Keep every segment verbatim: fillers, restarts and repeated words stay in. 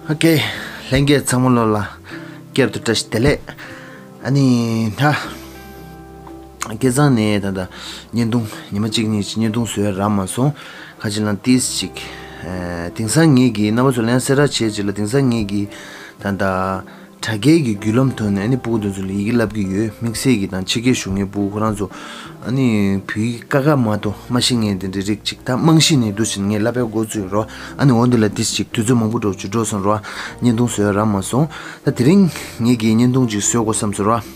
ཨོ་ཀེ། ལྷན་རྒྱས་ཚང་མ་ལོ་ལ་བསྐྱར་དུ་བཀྲ་ཤིས་བདེ་ལེགས། ཨ་ནི་ད་སྐལ་བཟང་ནས་ད་ལྟ་བརྙན་ཐུང་ཉི་མ་གཅིག་གཉིས་ཅིག་བརྙན་ཐུང་བཟོས་རག་མ་སོང་། ཁ་ཅིག་ལ་ཏིས་ཅིག་ཨེ། དེང་སང་ངེད་ཀྱིས་རྣམ་པ་ཚོ་ལ་ཡང་གསལ་བསྒྲགས་བྱས་ཅིག་ལ། དེང་སང་ངེད་ཀྱིས་ད་ལྟ་དྲ་རྒྱའི་གི་བརྒྱུད་ལམ་ཐོག་ནས་ཨ་ནི་སྤུ་གུ་དེ་ཚོ་ལ་ཡི་གེ་བསླབ་ཀྱི་ཡོད། དམིགས་བསལ་གྱི་དང་ཕྱི་རྒྱལ་བཞུགས་མཁན་སྤུ་གུ་ཁོ་རང་ཚོ་ཨ་ནི་བོད་ཡིག་ཀ་ཁ་མ་གཏོགས་མ་ཤེས་མཁན་དེ་འདྲའི་རིགས་ཅིག་ད་རྨང་གཞི་ནས་འདུག་བཞིན་ངས་བསླབ་པའི་འགོ་བཙུགས་རོགས། ཨ་ནི་འོ་འདི་ལ་ཏིས་ཅིག་དུས་ཚོད་མང་པོ་འགྲོ་ཅིག་འགྲོ་སོང་རོགས། བརྙན་ཐུང་བཟོས་རག་མ་སོང་། ད་དེ་རིང་ངེད་ཀྱིས་བརྙན་ཐུང་ཅིག་བཟོ་དགོས་བསམ་སོང་རོགས།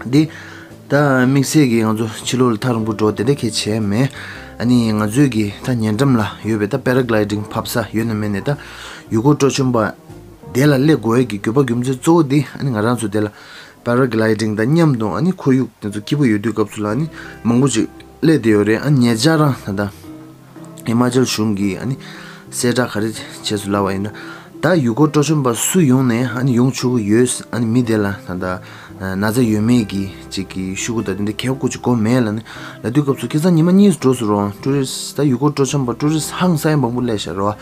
འདི་ད་དམིགས་བསལ་གྱིས་ང་ཚོ་ཕྱི་ལོགས་ལ་ཐག་རིང་པོ་འགྲོ་དེ་འདྲ་གལ་ཆེ་མེད། ཨ་ནི་ང་ཚོའི་གི་ད་ཉེ་འགྲམ་ལ་ཡོད་པའི་ད་པེ་ར་གི་ལའི་ཌིང་ཕབ་ས་ཡོད་ན་མེད་ནས་ད་ཡུལ་སྐོར་སྤྲོ་འཆམ་པ་དེ་ལ་སླེབས་དགོས་ཡས་ཀྱི་དགོས་པ་རྒྱུ་མཚན་གཙོ་བོ་འདི་ཨ་ནི་ང་རང་ཚོ་དེ་ལ་པེ་ར་གི་ལའི་ཌིང་དང་མཉམ་དུ་ཨ་ནི་ཁོར་ཡུག་དེ་ཚོ་སྐྱིད་པོ་ཡོད་དུས་སྐབས་སུ་ལ་ཨ་ནི་མང་པོ་ཅིག་སླེབས་བསྡད་ཡོད་རེད། ཨ་ནི་ཉེ་ཆར་རང་ད་ལྟ་ཧི་མ་ཅལ་གཞུང་གིས་ཨ་ནི་གསལ་བསྒྲགས་ག་རེ་བྱས་སུ་ལབ་པ་ཡིན་ན། ད་ཡུལ་སྐོར་སྤྲོ་འཆམ་པ་སུ་ཡོང་ནས་ཨ་ནི་ཡོང་ཆོག་གི་ཡོད། ཨ་ནི་མི་དེ་ལ་ད་ལྟ་ན་ཚ་ཡོད་མེད་ཀྱི་ཅིག་གི་ཤོག་གུ་དང་དེ་འདྲ་གལ་དགོས་ཅིག་དགོས་མེད་ལ་ནི་ལབ་དུས་སྐབས་སུ་ཁ་སང་ཉི་མ་གཉིས་འགྲོ་སོང་རོགས། ཊུ་རི་སི་ཊི་ད་ཡུལ་སྐོར་སྤྲོ་འཆམ་པ་ཊུ་རི་སི་ཊི་ཧང་སང་མང་པོ་སླེབས་ཤག་རོགས།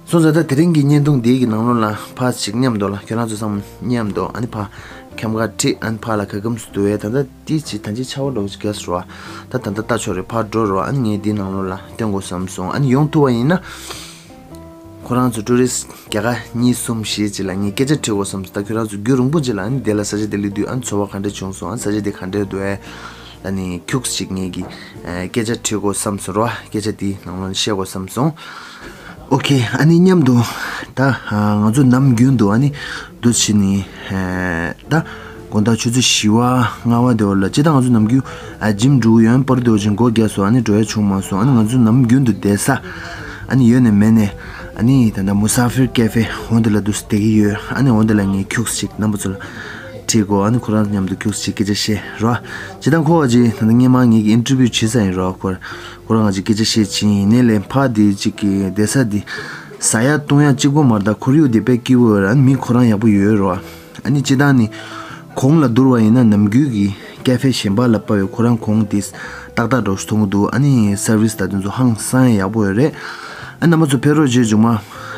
སོང་ཙང་ད་དེ་རིང་གི་བརྙན་ཐུང་འདིའི་གི་ནང་ལོགས་ལ་ཕར་ཅིག་མཉམ་དུ་ལ་ཁྱོད་རང་ཚོ་ཚང་མ་མཉམ་དུ་ཨ་ནི་ཕར་ཁྱམས་ཁར་ཁྲིད། ཨ་ནི་ཕར་ལ་ག་གམ་སུ་འདུག་བས། ད་ལྟ་ཏིས་ཅིག་ད་ཅི་ཆར་པ་འདྲ་བོ་ཅིག་རྒྱག་སོང་རོགས། ད་ད་ལྟ་ལྟ་ཆོག་རེད། ཕར་འགྲོ་རོགས། ཨ་ནི་ངས་འདིའི་ནང་ལོགས་ལ་སྟོན་དགོས་བསམ་སོང་། ཨ་ནི་ཡོང་ཐུབ་པ་ཡིན་ན་ཁོ་རང་ཚོ་ཊུ་རི་སི་ཊི་བརྒྱ་ཁ་གཉིས་གསུམ་བཞི་ཅིག་ལ་ངས་སྐད་ཆ་དྲི་དགོས་བསམ་སོང་། ད་ཁྱོད་རང་ཚོ་རྒྱུན་རིང་པོ་ཅིག་ལ་ཨ་ནི་དེ་ལ་ས་ཆ་དེ་སླེབས་དུས་ཨ་ནི་ཚོར་བ་ག་འདྲ་བྱུང་སོང་། ཨ་ནི་ས་ཆ་དེ་ག་འདྲ་འདུག་ཨ་ནི་ཁྱུག་ཅིག་ངས་ཀྱི་ཨ་སྐད་ཆ་དྲི་དགོས་བསམ་སོང་རོགས། སྐད་ཆ་དེའི་ནང་ལོགས་ནས་བཤད་དགོས་བསམ་སོང་། ཨོ་ཁེ། ཨ་ནི་མཉམ་དུ་ད་ང་ཚོ་ནམ་རྒྱུན་དུ་ཨ་ནི་འདུག་བྱས་ནས་ད་དགོང་དག་ཆུ་ཚོད་བཞི་པ་ལྔ་པ་དེ་བར་ལ་སྤྱིར་བཏང་ང་ཚོ་ནམ་རྒྱུན་ཨ་ཇིམ་འགྲོ་གི་ཡོད། པར་དེ་བར་ཅིག་སྒོ་རྒྱག་སོང་། ཨ་ནི་འགྲོ་ཡ་བྱུང་མ་སོང་། ཨ་ནི་ང་ཚོ་ནམ་རྒྱུན་དུ་བསྡད་ས་ཨ་ནི་ཡོད་ནས་མེད་ནས་ཨ་ནི་ད་ལྟ་མུ་ས་ཕིར་ཀེ་ཧྥེ་འོ་འདི་ལ་འདུག་བསྡད་ཀྱི་ཡོད། ཨ་ནི་འོ་འདི་ལ་ངས་ཁྱུག་ཅིག་རྣམ་པ་ཚོ་ལ་དྲིས་གོ། ཨ་ནི་ཁོ་རང་མཉམ་དུ་ཁྱུག་ཅིག་སྐད་ཆ་བཤད་རོགས། སྤྱིར་བཏང་ཁོ་བ་ཅིག་ད་ལྟ་སྔོན་མ་ངེད་ཀྱི་ཨིན་ཊར་བིའུ་བྱེད་ས་ཡིན་རོགས། ཁོ་ཁོ་རང་ང་ཅིག་སྐད་ཆ་བཤད་ཕྱིན་ཡིན་ནའི་ལས་ཕ་དེ་ཅིག་གི་བསྡད་ས་དེ་ཟ་ཡ་བཏུང་ཡ་གཅིག་པོ་མ་རེད། ད་ཁོར་ཡུག་དེ་དཔེ་སྐྱིད་པོ་ཡོད་རེད། ཨ་ནི་མི་ཁོ་རང་ཡག་པོ་ཡོད་རེད་བ། ཨ་ནི་སྤྱིར་བཏང་ནི་གོང་ལ་བསྡུར་བ་ཡིན་ན་ནམ་རྒྱུན་གྱི་ཀེ་ཧྥེ་གཞན་པ་ལ་དཔག་པའི་ཁོ་རང་གོང་དེ་ཏག་ཏག་འགྲོ་ཞིག་མཐོང་གི་འདུག་ཨ་ནི་སར་བིས་ད་དེ་ཚོ་ཧང་སང་ཡག་པོ་ཡོད་རེད། ཨ་རྣམ་པ་ཚོ་ཕེབས་རོགས་བྱེད། མཇུག་མ་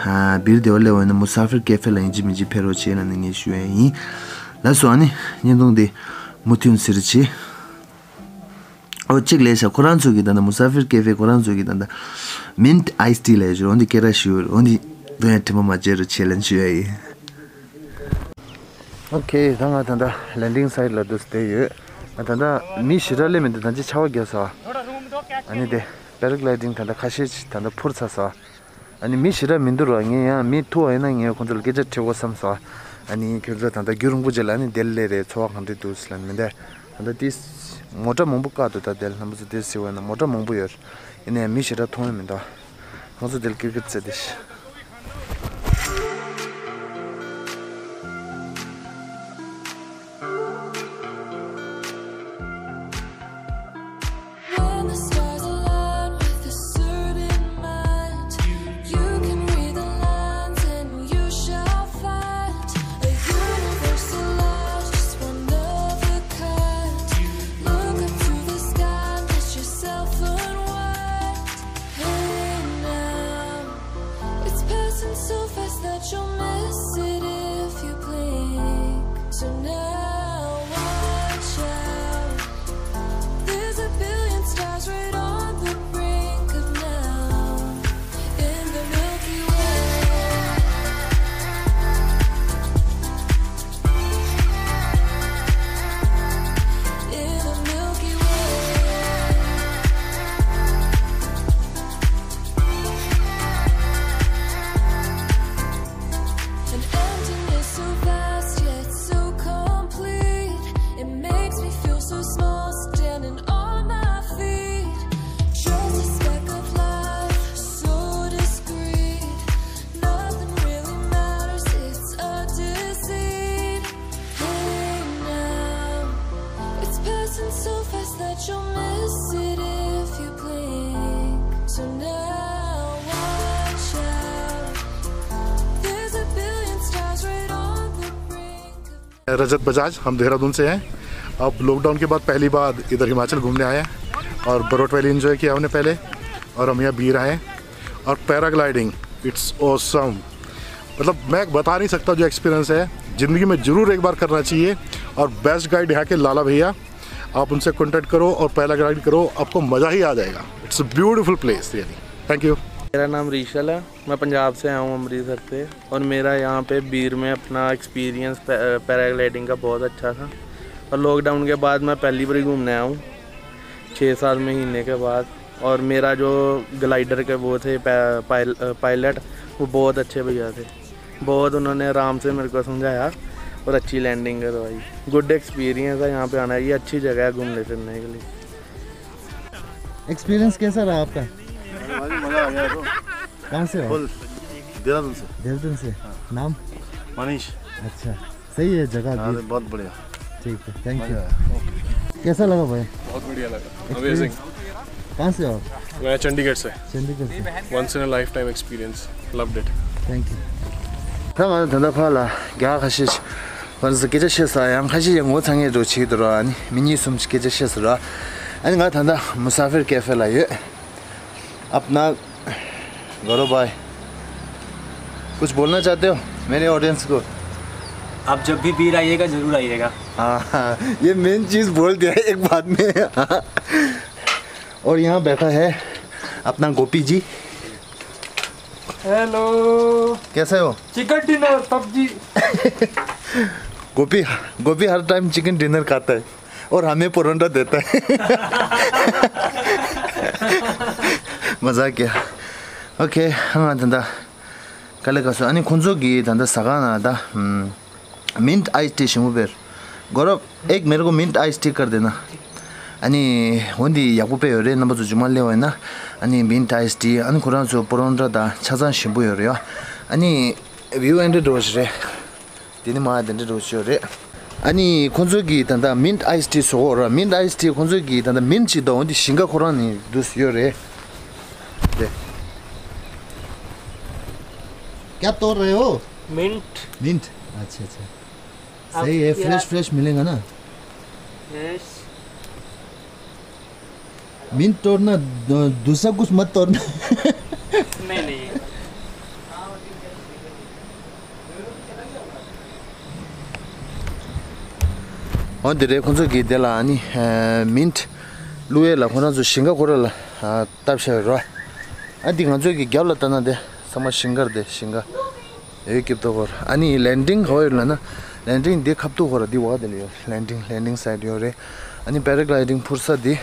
ཨ་བིར་དེ་བ་སླེབས་པ་ཡིན་ན་མུ་ས་ཕིར་ཀེ་ཧྥེ་ལ་ཡིན་གཅིག་མིན་གཅིག་ཕེབས་རོགས་བྱེད་ལབ་ནས་ངས་ཞུ་ཡ་ཡིན། ལགས་སོ། ཨ་ནི་བརྙན་ཐུང་འདི་མུ་མཐུད་ཟེར་བྱེད། ཨོ་གཅིག་ལས་ཤག་ཁོ་རང་ཚོ་གི་ད་ནི་མུ་ས་ཕིར་ཀེ་ཧྥེ་ཁོ་རང་ཚོ་གི་ད་ད་མིན་ཊི་ཨའི་སི་ཊི་ལས་ཞུ། འོ་འདི་སྐད་གྲགས་ཞུ། འོ་འདི་དོན་ཡང་དྲི་མ་མ་བརྗེད་རོགས་བྱེད་ལབ་ཞུ་ཡ་ཡིན། ཨོ་ཁེ། ད་ང་ད་ད་ལེན་ཌིང་སའིཊ་ལ་འདུག་བསྡད་ཡོད། ང་ད་ད་མི་ཞེ་དྲག་སླེབས་མི་འདུག་ད་ཅི་ཆར་པ་བརྒྱབ་སོང་། ཨ་ནི་དེ་པེ་ར་གི་ལའི་ཌིང་ད་ད་ཁ་ཤས་ཅིག་ད་ད་འཕུར་ཚར་སོང་། ཨ་ནི་མི་ཞེ་དྲག་མི་འདུག་རོགས། ངས་ཡང་མི་ཐུག་པ་ཡིན་ན་ངས་ཁོང་ཚོ་ལ་སྐད་ཆ་དྲི་དགོས་བསམ་སོང་། ཨ་ནི་ཁྱོད་ཚོ་ད་ལྟ་རྒྱུན་རིང་པོ་རྗེས་ལ་ཨ་ནི་དེར་སླེབས་རེད། ཚོར་བ་གང་འདྲ་འདུག་ཟེར་ལབ་མི་འདུག་ད་ལྟ་ཏིས་མོ་ཊ་མང་པོ་བཀག་འདུག་ད་དེར་རྣམ་པ་ཚོ་དེར་གཟིགས་པ་ཡིན་ན་མོ་ཊ་མང་པོ་ཡོད། ཡིན་ན་ཡང་མི་ཞེ་དྲག་མཐོང་ཡ་མི་འདུག་ཁོང་ཚོ་དེར་ཀིར་ཀིར་རྩེད་དེ། When the stars align with a certain mind, you can read the lines and you shall find a universal love, just one of a kind. Look up to the sky and let yourself unwind. Hey now, if रजत बजाज, हम देहरादून से हैं। अब लॉकडाउन के बाद पहली बार इधर हिमाचल घूमने आए हैं और बरोट वैली एंजॉय किया हमने पहले, और हम यहाँ बीर आए हैं। और पैराग्लाइडिंग, इट्स ऑसम। मतलब, मैं बता नहीं सकता जो एक्सपीरियंस है, ज़िंदगी में ज़रूर एक बार करना चाहिए। और बेस्ट गाइड यहाँ के लाला भैया, आप उनसे कॉन्टैक्ट करो और पैराग्लाइड करो, आपको मज़ा ही आ जाएगा। It's a beautiful place, really. Thank you. मेरा नाम ऋषल है। मैं पंजाब से आया हूँ, अमृतसर से। और मेरा यहाँ पे बीर में अपना एक्सपीरियंस पैराग्लाइडिंग का बहुत अच्छा था। और लॉकडाउन के बाद मैं पहली बार घूमने आया हूँ, छः सात महीने के बाद। और मेरा जो ग्लाइडर के वो थे पायलट, वो बहुत अच्छे भैया थे। बहुत उन्होंने आराम से मेरे को समझाया और अच्छी लैंडिंग करवाई। गुड एक्सपीरियंस है यहाँ पे आना। ये अच्छी जगह है घूमने फिरने के लिए। एक्सपीरियंस कैसा रहा आपका? मजा आ गया तो। कहाँ से हो? फुल देहरादून से। देहरादून से। नाम? मनीष। अच्छा, सही है जगह हाँ, भी। बहुत बढ़िया। ठीक है, थैंक मजा यू। आया। कैसा लगा भाई? बहुत बढ़िया लगा। Experience? अमेजिंग। कहाँ से हो आप? मैं चंडीगढ़ से। चंडीगढ़ से। Once in a lifetime experience. Loved it. Thank you. ད་ང་ད་ལྟ་ཕར་ལ་རྒྱ་ཁ་ཤས་ཤིག་ང་ཚོ་སྐད་ཆ་བཤད་ས་ཡང་ཁ་ཤས་ཡང་ངོ་ཚ་ངེས་འགྲོ་བྱེད་འདུག་ར། ཨ་ནི་མི་གཉིས་གསུམ་ཞིག་སྐད་ཆ་བཤད་ས་ར། ཨ་ནི་ང་ད་ལྟ་मुसाफिर कैफे ལ་ཡོད། अपना गौरव भाई, कुछ बोलना चाहते हो मेरे ऑडियंस को? आप जब भी बीर आइएगा, जरूर आइएगा। हाँ, ये मेन चीज बोल दिया एक बात में। और यहाँ बैठा है अपना गोपी जी। हेलो। कैसे हो? Chicken dinner PUBG. Gopi, Gopi हर टाइम चिकन डिनर खाता है और हमें परोंठा देता है। मजाक किया। ओके, हाँ, ད་ལྟ་ག་ལེ་ག་སོ། ཨ་ནི་ཁོང་ཚོ་གིས་ད་ལྟ་ཟ་ཁང་ནང་ད་ཨམ། མིནཊ་आइस टी ཞིམ་པོ་དཔེར། गौरव, एक मेरे को मिंट आइस टी कर देना। ཨ་ནི་འོ་འདི་ཡག་པོ་དཔེ་ཡོད་རེད། རྣམ་པ་ཚོ་རྗེས་མ་སླེབས་པ་ཡིན་ན། ཨ་ནི་མིནཊ་आइस टी། ཨ་ནི་ཁོ་རང་ཚོ་པོ་རོན་ཊ་ད་ཆ་ཚང་ཞིམ་པོ་ཡོད་རེད་ཡ། ཨ་ནི་བིའུ་ཨེ་འདྲ་འགྲོ་བ་ཞིག་རེད། དེ་ནི་མ་དེ་འདྲ་འགྲོ་བ་ཞིག་ཡོད་རེད། ཨ་ནི་ཁོང་ཚོ་གིས་ད་ལྟ་མིནཊ་आइस टी བཟོ་གོ་ར། མིནཊ་आइस टी ཁོང་ཚོ་གིས་ད་ལྟ་མིནཊ་ཅིག་དང་འོ་འདི་ཞིང་ཁ་ཁོ་རང་ནི་འདུག་ཡོད་རེད། དེ། क्या तोड़ रहे हो? मिंट। मिंट। अच्छा, अच्छा। अब सही है, क्या? फ्रेश फ्रेश मिलेगा ना। फ्रेश। मिंट तोड़ना, द- दूसरा कुछ मत तोड़ना। नहीं, नहीं। འོ་འདི་རེད། ཁོང་ཚོ་གིས་དེ་ལ་ཨ་ནི་ཨ། མིནཊ་བླུག་ཡས་ལ་ཁོ་རང་ཚོ་ཞིང་ཁ་ཁོ་ར་ལ་ཨ། བཏབ་བཞག་ཡོད་རེད། ཨ་འདི་ང་ཚོ་གི་རྒྱབ་ལ་ལྟ་ན་དེ་ཚང་མ་ཞིང་ཁ་རེད། དེ་ཞིང་ཁ་ཡོད་སྐྱིབས་ཏོ་ཁོར། ཨ་ནི་ལེན་ཌིང་ག་པར་ཡོད་ལབ་ན། ལེན་ཌིང་འདི་ཁ་ཐུག་ཁོ་ར་འདི་བ་དེ་ལ་ཡོད། ལེན་ཌིང་ལེན་ཌིང་སའིཊ་ཡོད་རེད། ཨ་ནི་པེ་ར་གླའི་ཌིང་འཕུར་ས་འདི།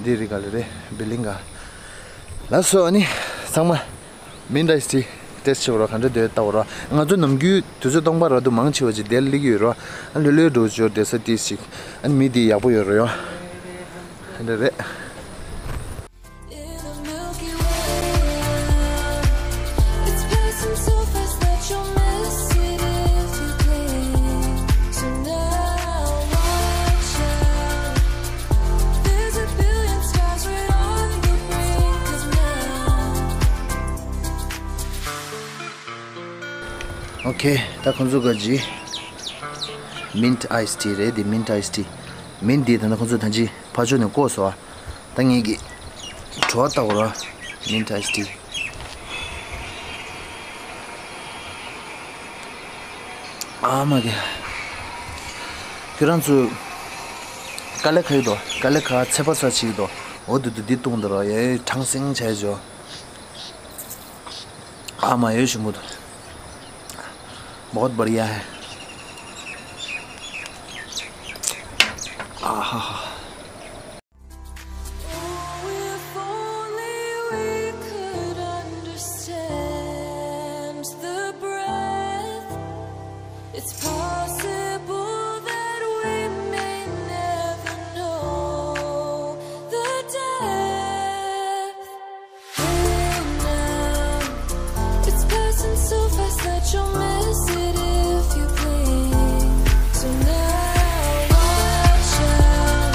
འདི་རི་ག་ལ་རེད། བི་ལིང་ག་ལགས་སོ། ཨ་ནི་ཚང་མ་མིནཊ་ཨའི་སི་ཊི་ཊེ་སི་ཊི་བྱེད་དགོས་ར། ག་འདྲ་འདོད་ལྟ་དགོས་ར། ང་ཚོ་ནམ་རྒྱུན་དུས་ཚོད་སྟོང་པ་ར་དུ་མང་ཆེ་བ་ཅིག་དེར་སླེབས་ཀྱི་ཡོད་ར། ཨ་ལྷོད་ལྷོད་འགྲོ་ཆོག་བསྡད་ས་ཏིས་ཅིག་ཨ་ནི་མི་འདི་ཡག་པོ་ཡོད་ར་ཡོ། དེ་འདྲ་རེད། In a Milky Way, it's passing so fast that you'll miss it if you blink. So now watch out. There's a billion stars right on your brink of now. ཨོ་ཁེ། ད་ཁོང་ཚོ་ག་ཅི་མིནཊ་ཨའི་སི་ཊི་རེད། འདི་མིནཊ་ཨའི་སི་ཊི། མིནཊ་འདི་ད་ནི་ཁོང་ཚོ་ད་ཅི་ཕར་ཕྱོགས་ནས་བཀོག་སོང་ཨ། ད་ངེད་ཀྱིས་བྲོ་བ་ལྟ་དགོས་ར། མིནཊ་ཨའི་སི་ཊི། ཨ་མ་གི། ཁྱོད་རང་ཚོ་དཀའ་ལས་ཁག་ཡོད་དོ། དཀའ་ལས་ཁག་ཚད་པ་ཚ་ཆེ་ཡོད་དོ། འོ་དུ་དུ་འདི་བཏུང་དོ་ར། ཡ་ཁྲང་སེང་བྱས་ཇོ། ཨ་མ་ཡོད་ཞུ་མོ་དོ། बहुत बढ़िया है। आहा। Oh, if only we could understand the breath. It's possible that we may never know the depth. Hey now, it's passing so fast that you'll miss it if you blink. So now watch out.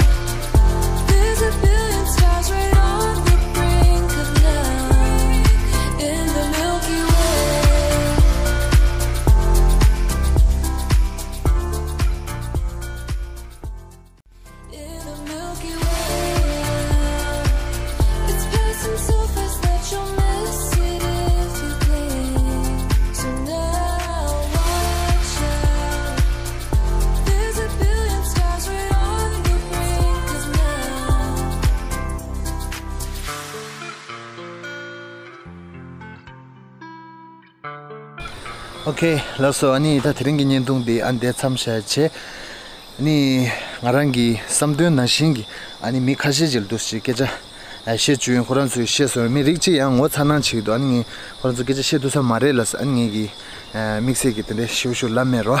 ཨོ་ཁེ། ལགས་སོ། ཨ་ནི་ད་དེ་རིང་གི་བརྙན་ཐུང་འདི་ཨ་འདི་མཚམས་བཞག་བྱས། ཨ་ནི་ང་རང་གི་བསམ་དོན་ནང་བཞིན་གྱི་ཨ་ནི་མི་ཁ་ཤས་ཅིག་ལ་འདུག་སེ་སྐད་ཆ་ཨ་བཤད་བཅུག་ཡོད། ཁོ་རང་ཚོས་བཤད་སོང་། མི་རིགས་གཅིག་ཡང་ངོ་ཚ་སྣང་བྱེད་ཀྱི་འདུག་ཨ་ནི་ངས་ཁོ་རང་ཚོ་སྐད་ཆ་བཤད་ཐུབ་ས་མ་རེད་ལབ་ཟེར། ཨ་ནི་ངས་ཀྱི་ཨ་དམིགས་བསལ་གྱི་དེ་འདྲའི་ཞེ་པོ་ཞིག་ལབ་མེད་རོ།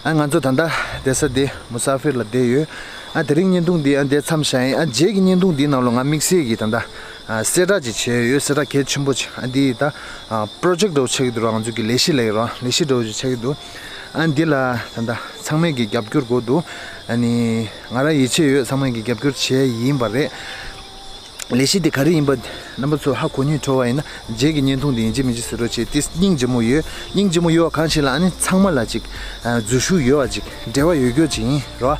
ཨ་ང་ཚོ་ད་ལྟ་བསྡད་ས་དེ་མུ་ས་ཧྥིར་ལ་བསྡད་ཡོད། ཨ་དེ་རིང་བརྙན་ཐུང་འདི་ཨ་འདི་མཚམས་བཞག་ཡིན། ཨ་རྗེས་ཀྱི་བརྙན་ཐུང་འདིའི་ནང་ལ་ང་དམིགས་བསལ་གྱི་ད་ལྟ་ཨ་གསལ་བསྒྲགས་ཅིག་བྱས་ཡོད། གསལ་བསྒྲགས་གལ་ཆེན་པོ་ཅིག་ཨ་འདི་ད་ཨ་པྲོ་ཇེཀ་འདྲ་བོ་ཆགས་ཀྱི་འདུག་ར། ང་ཚོ་གི་ལས་གཞི་ལབ་ཀྱི་ར། ལས་གཞི་འདྲ་བོ་ཅིག་ཆགས་ཀྱི་འདུག་ཨ་འདི་ལ་ད་ལྟ་ཚང་མས་ཀྱི་རྒྱབ་སྐྱོར་དགོས་འདུག་ཨ་ནི་ང་རང་ཡིད་ཆེས་ཡོད། ཚང་མས་ཀྱི་རྒྱབ་སྐྱོར་བྱས་ཡིན་པ་རེད། ལས་གཞི་འདི་ག་རེ་ཡིན་པ་རྣམ་པ་ཚོ་ཧ་གོ་སྙིང་བྲོ་བ་ཡིན་ན། རྗེས་ཀྱི་བརྙན་ཐུང་འདི་ཡིན་གཅིག་མིན་གཅིག་བཟོ་རོགས་བྱེད། དེ་སྙིང་རྗེ་མོ་ཡོད། སྙིང་རྗེ་མོ་ཡོད་པ་གང་ཞིག་ལ་ཨ་ནི་ཚང་མ་ལ་ཅིག་ཨ་འཛུལ་ཞུགས་ཡོད་པ་ཅིག་འབྲེལ་བ་ཡོད་རྒྱུ་ཅིག་ཡིན་རོ།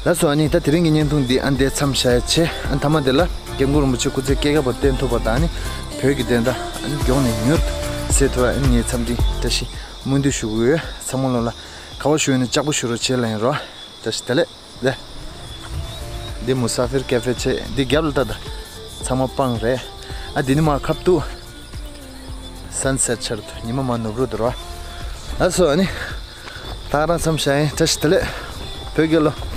ལགས་སོ། ཨ་ནི་ད་དེ་རིང་གི་བརྙན་ཐུང་འདི་ཨ་འདི་མཚམས་བཞག་ཡ་བྱས། ཨ་མཐའ་མ་དེ་ལ་སྐྱབས་མགོན་རིན་པོ་ཆེ་སྐུ་ཚེ་སྐྱེལ་རྒྱ་བར་བརྟན་ཐུབ་པ་དང་། ཨ་ནི་བོད་ཀྱི་བདེན་མཐའ་ཨ་ནི་མགྱོགས་ནས་མྱུར་དུ་སེལ་ཐུབ་པ། ཨ་ནི་ངའི་འཚམས་འདྲི་བཀྲ་ཤིས་སྨོན་འདུན་ཞུ་གི་ཡོད། ཚང་མ་ལོ་ལ་ག་བ་ཞུ་ཡོད་ན་ལྕགས་པོ་ཞུ་རོགས་བྱེད་ལབ་ཡིན་རོ། བཀྲ་ཤིས་བདེ་ལེགས། ལེ། འདི་མུ་ས་ཧྥིར་ཀེ་ཧྥེ་བྱས། འདི་རྒྱབ་ལ་ལྟ་ད། ཚང་མ་སྤང་རེད། ཨ་འདི་ནི་མར་ཁ་ཐུག་སན་སེཊ་ཆར་དུ་ཉི་མ་མར་ནུབ་རུ་འདུག་རོ། ལགས་སོ། ཨ་ནི་ད་ག་རང་མཚམས་བཞག་ཡིན། བཀྲ་ཤིས་བདེ་ལེགས། བོད་རྒྱལ་ལོ།